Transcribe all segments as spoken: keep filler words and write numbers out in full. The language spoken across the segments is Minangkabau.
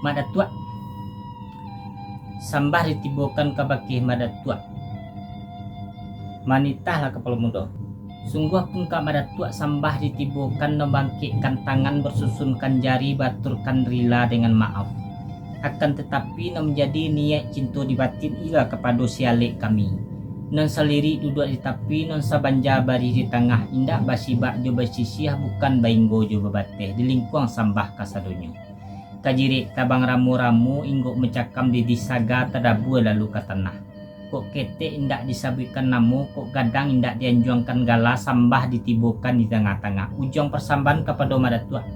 Mak Datuak. Sambah ditibokan kabake Mak Datuak. Manitahlah kapalo mudo. Sungguah pun ka Mak Datuak sambah ditibokan, nan bangkekkan tangan, basusunkan jari, baaturkan rila dengan maaf. Akan tatapi, nan manjadi niaik cinto di batin ialah kapado si alek kami, nan salirik duduak di tapi, nan sabanja barih di tangah, indak basibak jo basisiah, bukan bainggo jo babateh, di lingkuang sambah kasadonyo. Kajirek tabang ramo-ramo, inggok mancakam di disaga, tadabua lalu ka tanah. Kok ketek indak disabuikkan namo, kok gadang indak dianjuangkan gala, sambah ditibokan di tangah-tangah. Ujuang parsambahan kapado Mak Datuak.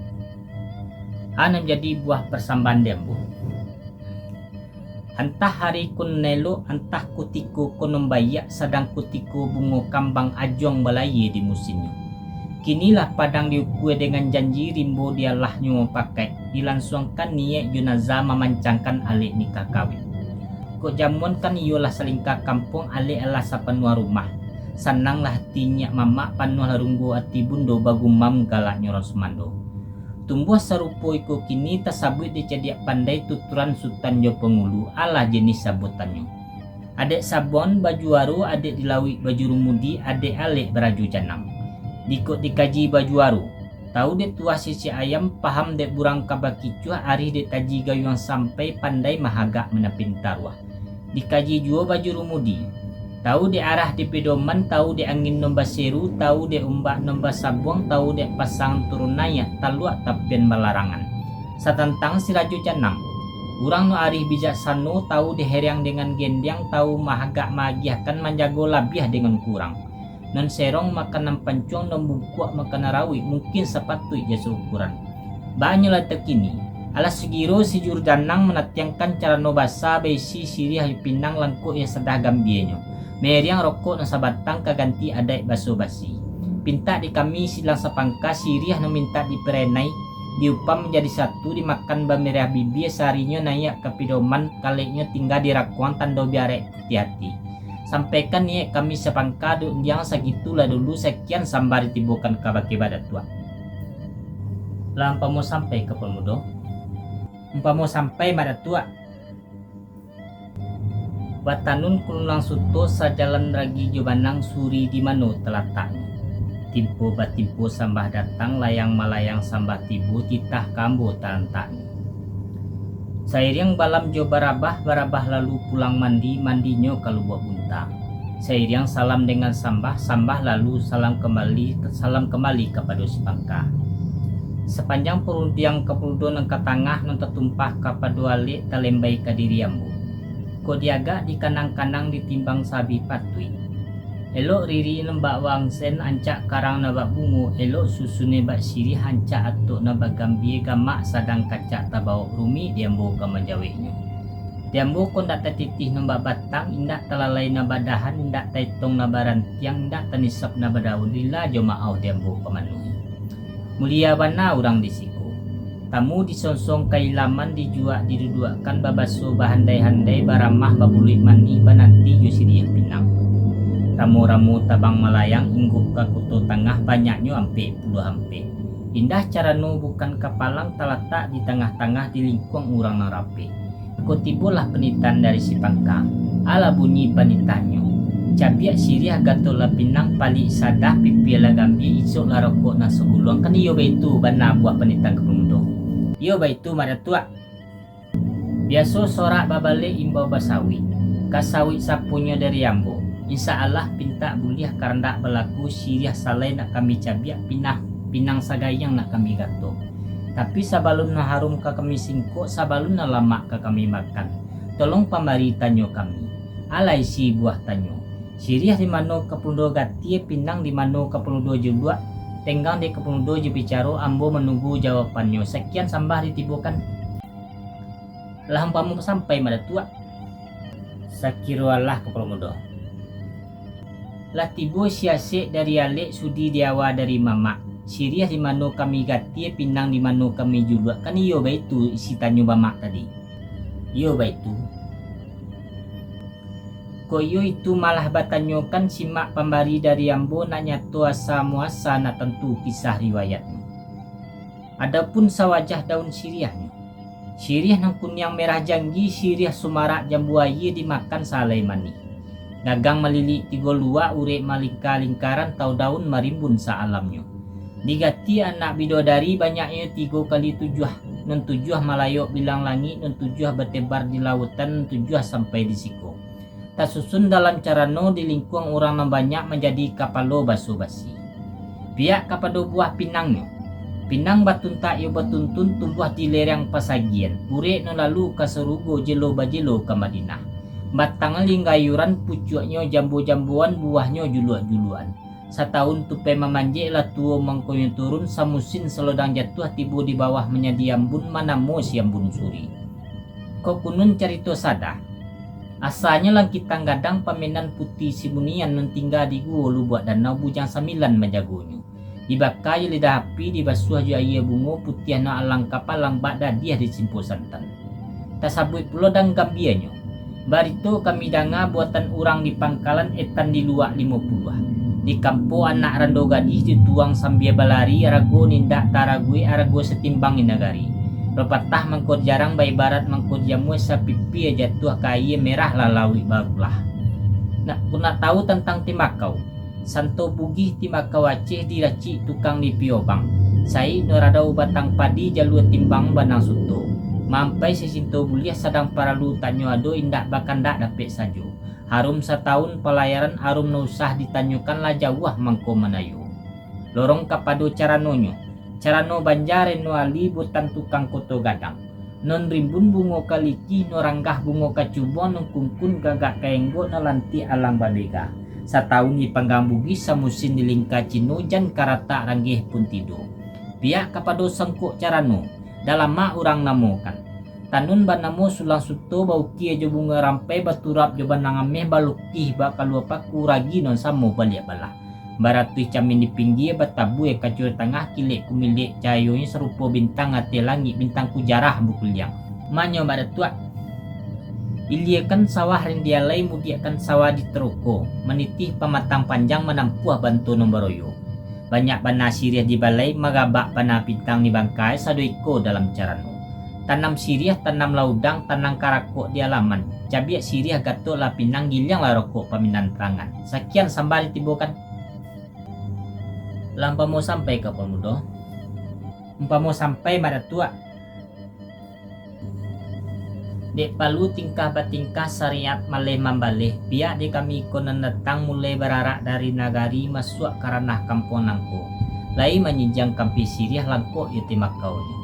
A nan jadi buah parsambahan di ambo. Antah ari ko nan elok, antah kutiko ko nan baiak, sadang kutiko bungo kambang ajuang balayie di musimnyo. Kini lah padang diukua dengan janji, rimbo dialahnyo mupakaik, dilansuangkan niaik jo nazar, mamancangkan alek nikah kawin. Kok jamuan kan iyolah salingka kampuang, alek alah sapanuah rumah. Sananglah ati nyiak mamak, panuahlah runggo ati bundo, bagumam galaknyo urang sumando. Tumbuah sarupo iko kini, tasabuik dek cadiak pandai, tuturan sutan jo pangulu, alah jenih sabuatannyo. Adek sabuang bajuaro, adek di lauik bajurumudi, adek alek barajo janang. Dikok dikaji bajuaro, tau dek tuah sisik ayam, paham dek burang ka bakicuah, arih dek taji gayuang sampai, pandai mahagak manapin taruah. Dikaji juo bajurumudi, tau dek arah di pedoman, tau dek angin nan baseru, tau dek umbak nan basabuang, tau dek pasang turun naiak, taluak tapian balarangan. Satantang si rajo janang, urang nan arih bijaksano, tau dek heriang dengan gendiang, tau mahagak maagiahkan, manjago labiah dengan kurang. Nan serong makanan pancuang, nan bungkuak makanan rawik, mungkin sapatuik jaso ukuran. Banyolah takini, alah sagiro si juru janang manatiangkan carano basa, baisi siriah pinang langkok yang sadah gambianyo, mairiang rokok nan sabatang, ka ganti adaik baso basi. Pintak di kami silang sapangka, siriah nan mintak diparainai, diupam manjadi satu, dimakan bamiriah bibia, sarinyo naiak ka pidoman, kaleknyo tingga di rakuang, tando biarek putiah ati. Sampaikan niaik kami sapangka, dek undiang sagitulah dulu, sakian sambah ditibokan kabake Mak Datuak. Lah umpamo sampai ka Pamudo? Umpamo sampai, Mak Datuak. Batanun kulunang suto, sajalan ragi jo banang, suri di mano talataknyo? Timpo batimpo sambah datang, layang malayang sambah tibo, titah ka ambo talantaknyo. Sairiang balam jo barabah, barabah lalu pulang mandi, mandinyo ka Lubuak Bunta. Sairiang salam dengan sambah, sambah lalu salam kambali, salam kambali kapado si pangka. Sapanjang parundiang Kapamudo nan ka tangah, nan tatumpah kapado alek, talembai ka diri ambo. Kok diagak dikanang-kanang, ditimbang saabih patuik. Elok riri nan bak wangsen, ancak karang nan bak bungo, elok susunnyo bak siriah, ancak atok nan bagambia, gamak sadang kacak tabawok, rumik di ambo ka manjaweknyo. Di ambo ko ndak tatitih nan bak batang, indak talalai nan bak dahan, indak taetong nan bak rantiang, indak tanisap nan bak daun, rila jo maoh di ambo ka manuhi. Mulia bana urang di siko. Tamu disonsong kailaman, dijuak diduduakkan, babaso bahandai-handai, baramah babuluik manih, bananti jo siriah pinang. Ramo-ramo tabang malayang, inggok ka Kuto Tangah, banyaknyo ampek puluah ampek. Indah carano bukan kapalang, talatak di tangah-tangah, di lingkuang urang nan rapek. Kok tibolah panitahan dari si pangka. Alah bunyi panitahnyo. Cabiak siriah, gatok lah pinang, palik sadah, pipiah lah gambia, isok lah rokok nan saguluang. Kan iyo baitu bana buah panitahan Kapamudo. Iyo baitu, Mak Datuak. Biaso sorak babalek, imbau basawik. Ka sawik saponyo dari ambo. Insya Allah, pintak buliah, karandak balaku, siriah salai nak kami cabiak, pinah, pinang sagayang nak kami gatok. Tapi sabalun nan harum ka kami singkok, sabalun nan lamak ka kami makan, tolong pambari tanyo kami, alah isi buah tanyo. Siriah di mano Kapamudo gatia, pinang di mano Kapamudo juluak, tenggang dek Kapamudo jo bicaro, ambo manunggu jawabannyo. Sakian sambah ditibokan. Lah umpamo sampai, Mak Datuak. Sakiro alah Kapamudo. Lah tibo si asek dari alek, sudi diawa dari mamak. Siriah di mano kami gatia, pinang di mano kami juluak. Kan iyo baitu isi tanyo bamak tadi. Iyo baitu. Kok iyo itu malah batanyokan, simak pambari dari ambo, nak nyato asa muasa, nak tantu kisah riwayatnyo. Adopun sawajah daun siriahnyo. Siriah nan kuniang merah janggi, siriah sumarak jambu aia dimakan salai manih. Gagang malilik tigo luak, urek malingka-lingkaran, tau daun marimbun sa-alamnyo. Digati anak bidodari banyaknyo tigo kali tujuah, nan tujuah malayok bilang langik, nan tujuah batebar di lautan, nan tujuah sampai di siko. Tasusun dalam carano di lingkuang urang nan banyak manjadi kapalo baso basi. Piak kapado buah pinangnyo. Pinang batuntak iyo batuntun tumbuah di lereng pasagian, urek nan lalu ka sarugo, jelo bajelo ka Madinah. Batang linggayuran, pucuaknyo jambo-jamboan, buahnyo juluak-juluakan. Satahun tupai mamanjek, lah tuo mangkonyo turun, samusin salodang jatuah, tibo di bawah manyadi ambun, manamo si Ambun Suri. Kok kunun carito sadah. Asanyo Langkitang Gadang, pamenan Puti Sibunian, nan tingga di guo lubuak danau, bujang sambilan manjagonyo. Dibaka jo lidah api, dibasuah jo aia bungo, putiah nan alang kapalang, bak dadiah disimpo santan. Tasabuik pulo dan gambianyo. Barito kami danga, buatan urang di pangkalan, etan di luak limo puluah. Di kampo anak rando gadih, dituang sambia balari, arago nindak taraguik, arago satimbang di nagari. Papatah mangko jarang, baibarat mangko jamua, sapipia jatuah ka aia, merah lah lauik barulah. Nak, nak tahu tantang timbakau? Santo Bugih timbakau Aceh, diracik tukang di Piobang. Saik no radau batang padi, jalua timbang banang suto. Mampai sacinto buliah, sadang paralu tanyo ado, indak bakandak dapek sajo. Harum satahun palayaran, arum nan usah ditanyokan, lah jauah mangko manayo. Lorong kapado caranonyo. Carano Banja Reno Ali, buatan tukang Koto Gadang. Nan rimbun bungo ka likih, nan ranggah bungo ka cubuang, nan kungkun gagak ka enggok, nan lantiak alang babega. Satahun di panggang Bugih, samusin di lingka Cino, jan karatak ranggeh pun tido. Piak kapado sangkok carano, Dalamak urang namokan. Tanun banamo sulang suto, baukia jo bungo rampai, baturap jo banang ameh, balukih bak kalua paku, ragi nan samo baliak balah. Baratuih camin di pinggia, batabua kancua tangah, kilek kumilek cahayonyo, sarupo bintang ateh langik, bintang kujarah bakuliang. Manyo Mak Datuak. Iliakan sawah rindia lai, mudiakkan sawah di taroko, manitih pamatang panjang, manampuah banto nan baroyo. Banyak bana siriah di balai, magabak bana pitang di bangkai, sado iko dalam carano. Tanam siriah, tanamlah udang, tanam karakok di alaman. Cabiak siriah, gatoklah pinang, gilianglah rokok paminan tangan. Sakian sambah ditibokan. Lah umpamo sampai ka Pamudo? Umpamo sampai, Mak Datuak. Dek palu tingkah batingkah, sariat maleh mambaleh, piak dek kami ko nan datang, mulai bararak dari nagari, masuak ka ranah kampuang nangko, lai manyinjiang kampia siriah, langkok iyo timbakaunyo.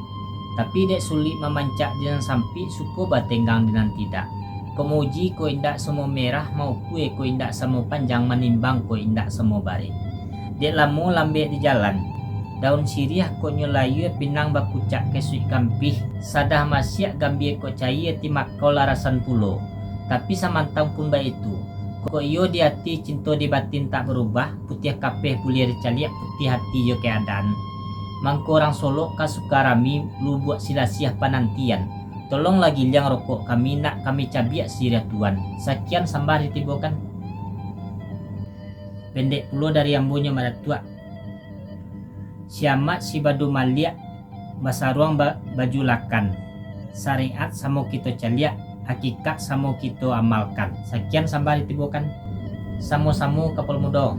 Tapi dek sulik mamancak di nan sampik, suko batenggang di nan tidak. Ko mauji ko indak samo merah, maukua ko indak samo panjang, manimbang ko indak samo barek. Dek lamo lambek di jalan. Daun siriah kok nyo layua, pinang bakucak kesuik kampih, sadah masiak gambia kok caia, timbakau larasan pulo. Tapi samantang pun baitu, kok iyo di ati, cinto di batin tak barubah, putiah kapeh buliah dicaliak, putiah ati jo keadaan. Mangko urang Solok ka Sukarami, lubuak silasiah panantian. Tolonglah giliang rokok kami, nak kami cabiak siriah tuan. Sakian sambah ditibokan. Pendek pulo dari ambo nyo, Mak Datuak. Siamak si badu maliak, basaruang ba-, baju lakan. Syariat samo kito caliak, hakikat samo kito amalkan. Sakian sambah ditibokan. Samo-samo, Kapal Mudo.